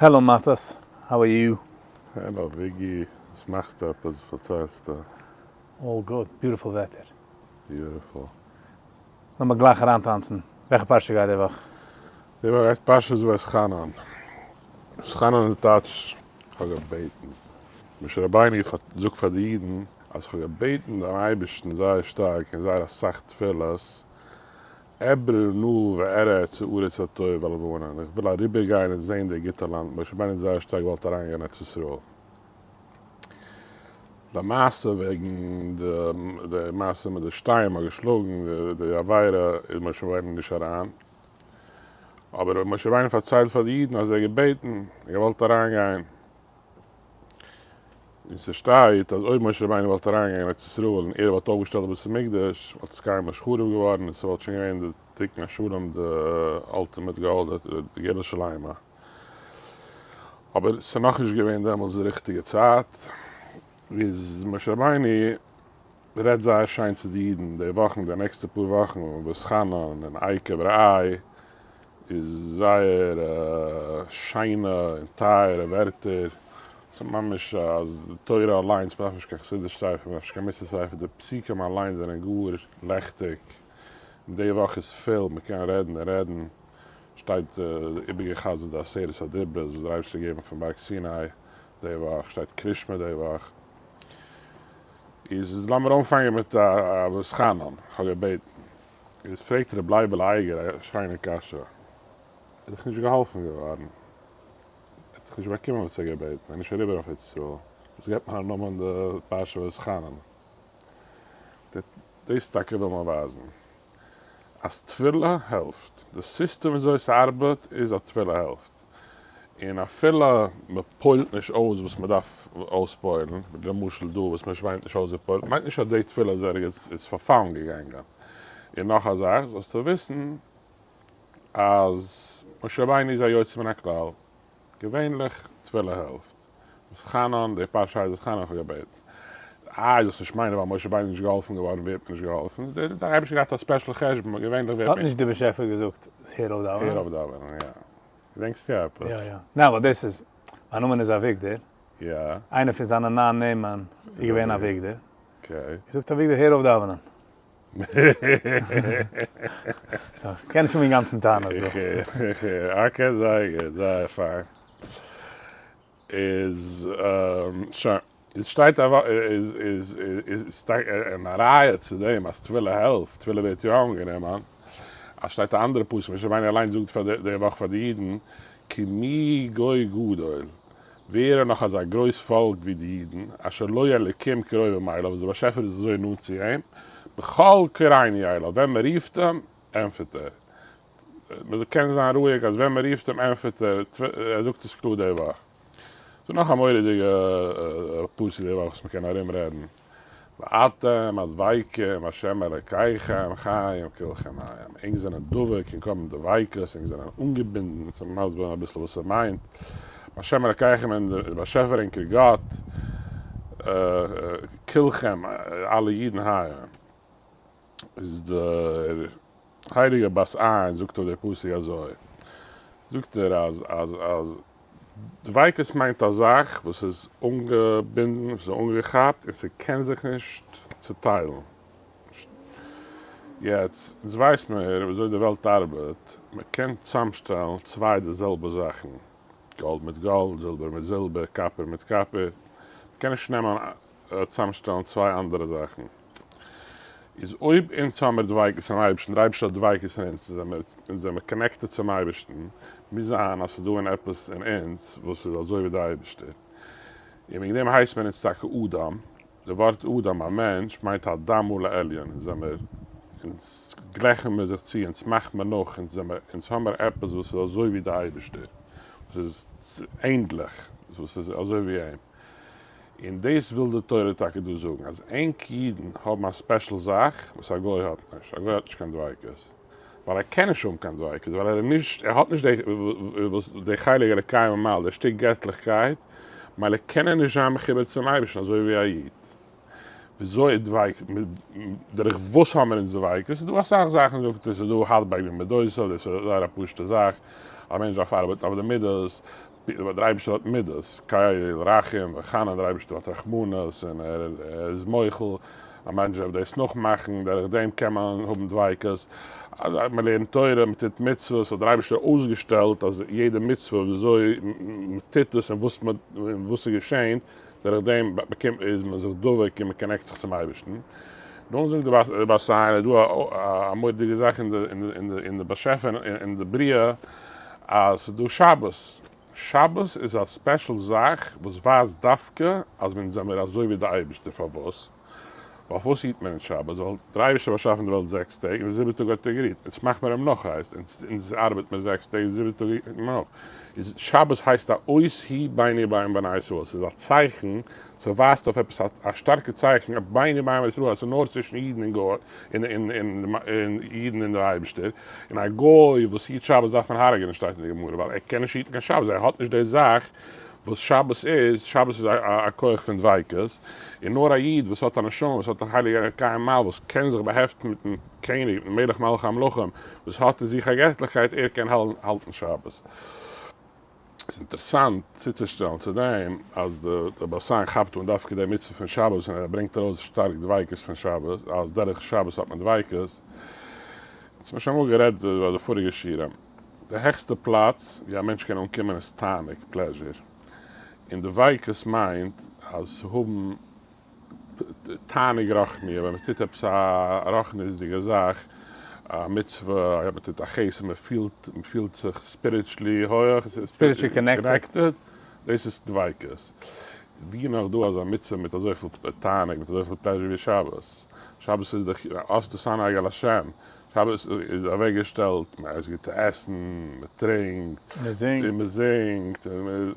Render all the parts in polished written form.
Hello Matas, how are you? Hello וויגי, וואס מאכסטו עפעס? וואס פארציילסטו? All good, beautiful וועטער. Beautiful. לאמיר גלייך אריינטאנצן. וועלכע פרשה גייט די וואך? די וואך גייט פרשת ואתחנן. ואתחנן איז טייטש כ'האב געבעטן. משה רבינו זאגט פאר די אידן אז כ'האב געבעטן דעם אייבערשטן זייער שטארק און זייער אסאך תפילות, אעברה נא ואראה את הארץ הטוב והלבנון, איך וויל אריבערגיין און זען די גוטע לאנד, משה רבינו האט זייער שטארק געוואלט אריינגיין אין ארץ ישראל. למעשה וועגן די מעשה מיט די שטיין, מ'האט געשלאגן די עבירה, איז משה רבינו נישט אריין, אבער משה רבינו פארציילט פאר די אידן אז ער האט געבעטן, ער געוואלט אריינגיין, און ס'שטייט אז אויב משה רבינו וואלט אריינגעגאנגען אין ארץ ישראל און ער וואלט אויפגעשטעלט די בית המקדש וואלט עס קיינמאל נישט חרוב געווארן און ס'וואלט שוין געווען די תיקון השלם די ultimate goal די גאולה שלימה. אבער ס'נאכנישט געווען דעמאלטס די ריכטיגע צייט איז משה רבינו רעדט זייער שיין צו די אידן די וואכן די נעקסטע פאר וואכן ואתחנן און עקב ראה איז זייער שיינע און טייערע ווערטער, ס'איז ממש אז די תורה אליינס, מ'דארף נישט קיין חסידיש ספר, מ'דארף נישט קיין מוסר ספר, די פסוקים אליינס זענען גאר לעכטיג, און די וואך איז פול, מ'קען רעדן און רעדן, שטייט איבערגע'חזר'ט די עשרת הדיברות וואס דער אייבערשטער האט געגעבן פון בארג סיני די וואך, שטייט קרישמע די וואך, איז לאמיר אנפאנגען מיט א ואתחנן, כ'האב געבעטן. איז פרעגט ר' לייבל אייגער א שיינע קשיא, ער איז דאך נישט געהאלפן געווארן, ער האט דאך נישט באקומען וואס ער האט געבעטן, ער איז נישט אריבער אויף ארץ ישראל, וואס געבט מען א נאמען די פרשה ואתחנן? דאס טאקע וויל מען ווייזן, אז תפילה העלפט, די סיסטעם וויאזוי ס'ארבעט איז אז תפילה העלפט. און אפילו מען פועל'ט נישט אויס וואס מען דארף אויספועל'ן, ווי למשל דא וואס מען האט נישט אויסגעפועל'ט, מיינט נישט אז די תפילה איז ערגעץ איז פארפאלן געגאנגען. און נאך א זאך זאלסטו וויסן אז משה רבינו איז א יוצא מן הכלל, געווענליך תפילה העלפט. ואתחנן, די פרשה הייסט ואתחנן איך האב געבעטן. איי זאלסט נישט מיינען ווייל משה רבינו איז נישט געהאלפן געווארן ווערט מען נישט געהאלפן, דער אייבערשטער האט געהאט א special חשבון, געווענליך ווערט מען. האט נישט דער באשעפער געזאגט הער אויף דאווענען? הער אויף דאווענען, יא. געדענקסט יא עפעס? יא יא. ניין ווייל דאס איז, מיין נאמען איז אביגדור. יא. איינער פון זיינע ניין נעמען איז געווען אביגדור. Okay. געזאגט אביגדור הער אויף דאווענען. So, כ'קען נישט האבן אינגאנצן טענות דא. איך הער, איך הער. Okay, זייער גוט, זייער פיין. איז שוין. איז שטייט א איז איז איז און א ראיה צו דעם אז תפילה העלפט, תפילה ווערט יא אנגענומען, אז שטייט א אנדערע פסוק, משה רבינו אליינס זאגט פאר די וואך פאר די אידן, כי מי גוי גדול, ווער איז נאך אזא גרויס פאלק ווי די אידן, אשר לו אלקים קרובים אליו, וואס דער באשעפער איז אזוי נאנט צו אים, בכל קראנו אליו, ווען מען רופט אים, ענטפערט ער. מען קען זיין רואיג אז ווען מען רופט אים ענטפערט ער, ער זאגט עס קלאר די וואך. ס'דא נאך א מורא'דיגע פסוק די וואך וואס מ'קען ארום רעדן, ואתם הדבקים בהשם אלקיכם חיים כלכם היום, ענק זענען דבוק, ענק האבן דביקות, ענק זענען אנגעבינדן, צו מסביר אביסל וואס ס'מיינט, בהשם אלקיכם אין דער באשעפער ענקער גאט, כלכם אלע אידן היום. איז דער הייליגער בת עין זאגט אויף דער פסוק אזוי, זאגט ער אז אז אז דביקות מיינט א זאך וואס איז אנגעבינדן, וואס איז אנגעכאפט און ס'קען זיך נישט צוטיילן. יעצט, אונז ווייס מיר וויאזוי די וועלט ארבעט, מ'קען צוזאמשטעלן צוויי די זעלבע זאכן, גאלד מיט גאלד, זילבער מיט זילבער, copper מיט copper, מ'קען נישט נעמען צוזאמשטעלן צוויי אנדערע זאכן. איז אויב אונז האמיר דביקות אין אייבערשטן, דער אייבערשטער האט דביקות אין אונז, אונז זעמיר connected צום אייבערשטן, מוז זיין אז ס'איז דא אין עפעס אין אונז וואס איז אזוי ווי דער אייבערשטער. און וועגן דעם הייסט מען אונז טאקע אדם. די ווארט אדם, א מענטש, מיינט אדמה לעליון. אונז זעמיר, אונז גלייכן מיר זיך צו, אונז מאכט מען נאך, אונז זעמיר, אונז האמיר עפעס וואס איז אזוי ווי דער אייבערשטער, וואס איז ענדליך, וואס איז אזוי ווי אים. און דאס וויל די תורה טאקע דא זאגן, אז ענק אידן האבן א special זאך וואס א גוי האט נישט, א גוי האט נישט קיין דביקות, ווייל ער קען נישט האבן קיין דביקות, ווייל ער איז נישט, ער האט נישט די וואס די חלק אלוקי ממעל, די שטיק געטליכקייט, מילא קען ער נישט זיין מחובר צום אייבערשטן אזוי ווי א איד. וויאזוי איז דביקות, דורך וואס האבן מיר אונז דביקות, ס'איז דא אסאך זאכן זאגט ער, ס'איז דא הדבק במדותיו, דאס איז זייער א פשוטע זאך, א מענטש דארף ארבעטן אויף די מידות. דער אייבערשטער האט מידות, קל רחום וחנון, דער אייבערשטער האט רחמנות און ער איז מוחל, א מענטש דארף דאס נאכמאכן, דורך דעם קען מען האבן דביקות, אז מען לערנט תורה, מען טוט מצוות, האט דער אייבערשטער אויסגעשטעלט אז יעדע מצוה וויאזוי מען טוט עס און וואס מען און וואס ס'געשענט, דורך דעם באקומט איז מען זיך דבוק און מען connect זיך צום אייבערשטן. דאן זאגט די בת עין איז דא א מורא'דיגע זאך אין די באשעפער אין די בריאה אז ס'איז דא שבת, שבת איז א special זאך וואס ווייזט דווקא אז אונז זעמיר אזוי ווי די אייבערשטער, פארוואס? ווייל פארוואס היט מען נישט שבת? ווייל דער אייבערשטער האט באשאפן די וועלט זעקס טעג און די זיבעטע טאג האט ער גערוהט, אונז מאכט מען אים נאך הייסט, אונז ארבעט מען זעקס טעג, די זיבעטע טאג רוהט מען נאך, איז שבת הייסט א אות היא ביני ובין בני ישראל, ס'איז א צייכן, ס'ווייזט אויף עפעס א שטארקע צייכן ביני ובין בני ישראל אז ס'איז נאר צווישן אידן און גוי, און אידן און דער אייבערשטער, און א גוי וואס היט שבת דארף מען הרג'נען שטייט אין די גמרא, ווייל ער קען נישט היטן קיין שבת, ער האט נישט די זאך וואס שבת איז, שבת איז א כח פון דביקות, און נאר א איד וואס האט א נשמה, וואס האט א הייליגע אלקי ממעל, וואס קען זיך באהעפטן מיטן קעניג, מיטן מלך מלכי המלכים, וואס האט אין זיך א געטליכקייט, ער קען האלטן שבת. ס'איז אינטערעסאנט צוצושטעלן צו דעם, אז דער בת עין כאפט אן דווקא די מצוה פון שבת, און ער ברענגט ארויס שטארק דביקות פון שבת, אז דורך שבת האט מען דביקות. דאס האט מען שוין אמאל גערעדט ביי די פאריגע שיעורים. די העכסטע פלאץ ווי א מענטש קען אנקומען איז תענוג, pleasure. און דביקות מיינט אז האבן תענוג רוחני, ווען מען טוט עפעס א רוחניות'דיגע זאך, א מצוה, מען טוט א חסד, מען פילט, מען פילט זיך spiritually הויעך, spiritually connected. דאס איז דביקות. ווי נאך דא אזא מצוה מיט אזויפיל תענוג, מיט אזויפיל pleasure ווי שבת? שבת איז דאך אז תתענג על השם, שבת איז אוועק געשטעלט, מען עסט גוטע עסן, מען טרינקט, מען זינגט, מען זינגט,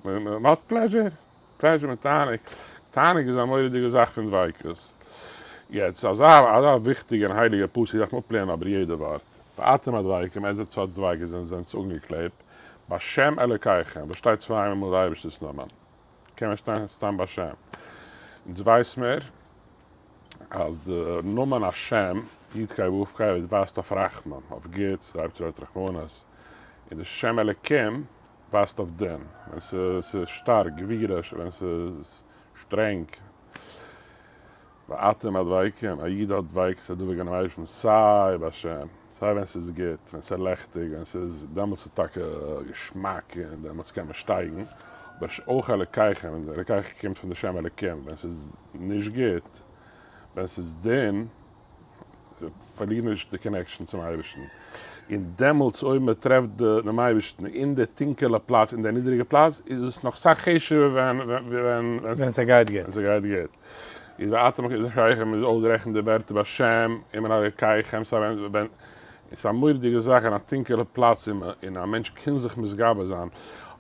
מען האט pleasure, pleasure מיט תענוג, תענוג איז א מורא'דיגע זאך פון דביקות. יעצט אזא אזא וויכטיגע און הייליגע פסוק דארף מען אפלערנען אבער יעדע ווארט, ואתם הדבקים, עטס זענטס דביקות זענט זענטס אנגעקלעבט, בהשם אלוקיכם, וואס שטייט צוויי מאל די אייבערשטער'ס נאמען, קען מען שטיין סתם בהשם. אונז ווייס מיר אז די נאמען השם, י' ק' ו' ק', ווייזט אויף רחמים, אויף גוטס, די אייבערשטער האט רחמנות, און די שם אלוקים ווייזט אויף דין, ווען ס'איז שטארק, גבורה, ווען ס'איז שטרענג. ואתם הדבקים, א איד האט דביקות א דבוק אינעם אייבערשטן סיי בהשם, סיי ווען ס'איז גוט, ווען ס'איז לעכטיג, ווען ס'איז, דעמאלטס איז טאקע געשמאק און דעמאלטס קען מען שטייגן, אבער אויך אלוקיכם, ווען אלוקיכם קומט פון די שם אלוקים, ווען ס'איז נישט גוט, ווען ס'איז דין, פארליר נישט די connection צום אייבערשטן, און דעמאלטס אויב מען טרעפט דעם אייבערשטן אין די טונקעלע פלאץ, אין די נידעריגע פלאץ, איז עס נאך סאך חשוב'ער ווען ווען ס'גייט גוט. ווען ס'גייט גוט. איז ואתם אלוקיכם איז אויסגערעכנט די ווערטער בהשם און אלוקיכם, סא ווען ווען ס'איז א מורא'דיגע זאך אין א טונקעלע פלאץ און און א מענטש קען זיך מתגבר זיין,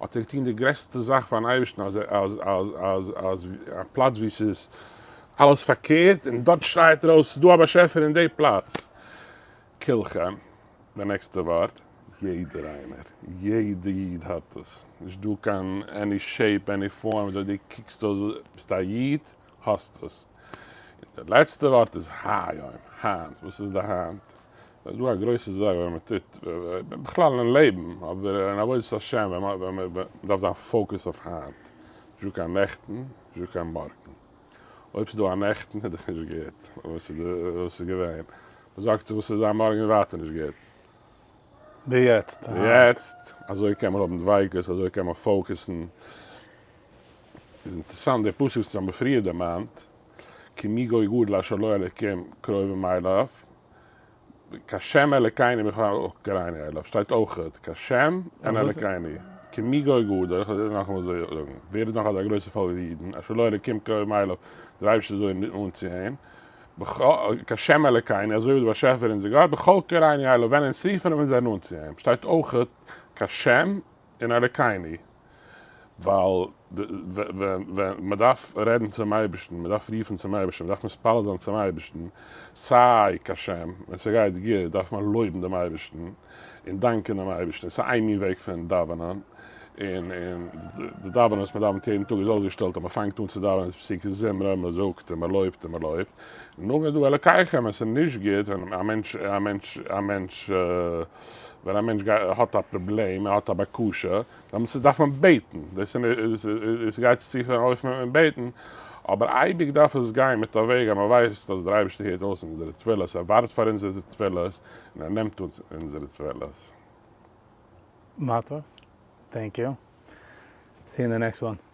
האט ער געטון די גרעסטע זאך פארן אייבערשטן אז אז אז אז אז א פלאץ ווי ס'איז אלעס פארקערט און דארט שרייט ער אויס ס'איז דא א באשעפער אין די פלאץ. כולכם, די נעקסטע ווארט, יעדער איינער, יעדע איד האט עס, נישט דא קיין any shape any form וויאזוי דו קוקסט אויס, ביסט א איד, האסט עס. און די לעצטע ווארט איז היום, היינט, וואס איז די היינט? ס'איז דא א גרויסע זאך ווען מען טוט, בכלל אין לעבן, אבער אין עבודת השם ווען מען דארף זיין focus אויף היינט, נישט דא קיין נעכטן, נישט דא קיין מארגן. אויב ס'איז דא א נעכטן איז דאך נישט גוט, וואס איז געווען? מ'זארגט זיך וואס איז זיין מארגן איז ווייטער נישט גוט. די יעצט. די יעצט, אזוי קען מען האבן דביקות, אזוי קען מען focus ן. איז אינטערעסאנט די פסוק וואס האבן פריער דערמאנט, כי מי גוי גדול אשר לו אלקים קרובים אליו, כהשם אלקינו בכל קראנו אליו, שטייט אויכעט, כהשם און אלקינו, כי מי גוי גדול, איך וועל נאכאמאל אזוי זאגן, ווער איז נאך אזא גרויסע פאלק ווי אידן, אשר לו אלקים קרובים אליו, דער אייבערשטער איז אזוי נאנט צו אים, כהשם אלקינו, אזוי ווי דער באשעפער אונזער גאט, בכל קראנו אליו, ווען אונז רופן אים אונז זענען נאנט צו אים, שטייט אויכעט כהשם און אלקינו, ווייל ווען מען דארף רעדן צום אייבערשטן, מען דארף רופן צום אייבערשטן, מען דארף מתפלל זיין צום אייבערשטן, סיי כהשם, ווען ס'גייט גוט דארף מען לויבן דעם אייבערשטן און דאנקען דעם אייבערשטן, ס'איז איין מין וועג פון דאווענען, און די דאווענען וואס מען דאווענט יעדן טאג איז אויסגעשטעלט אז מען פאנגט אן צו דאווענען איז פסוקי זמרה, מען זאגט און מען לויבט און מען לויבט, און נאכדעם איז דא אלקיכם ווען ס'איז נישט גוט, ווען א מענטש, א מענטש, א מענטש. ווען א מענטש האט א פראבלעם, ער האט א בקשה, דאן דארף מען בעטן, דאס איז גייט צו פון אויפן און בעטן, אבער אייביג דארף עס גיין מיט א וועג אז מען ווייסט אז דער אייבערשטער הערט אויס אונזערע תפילות, ער ווארט פאר אונזערע תפילות, און ער נעמט אן אונזערע תפילות. מאטאס, thank you. See you in the next one.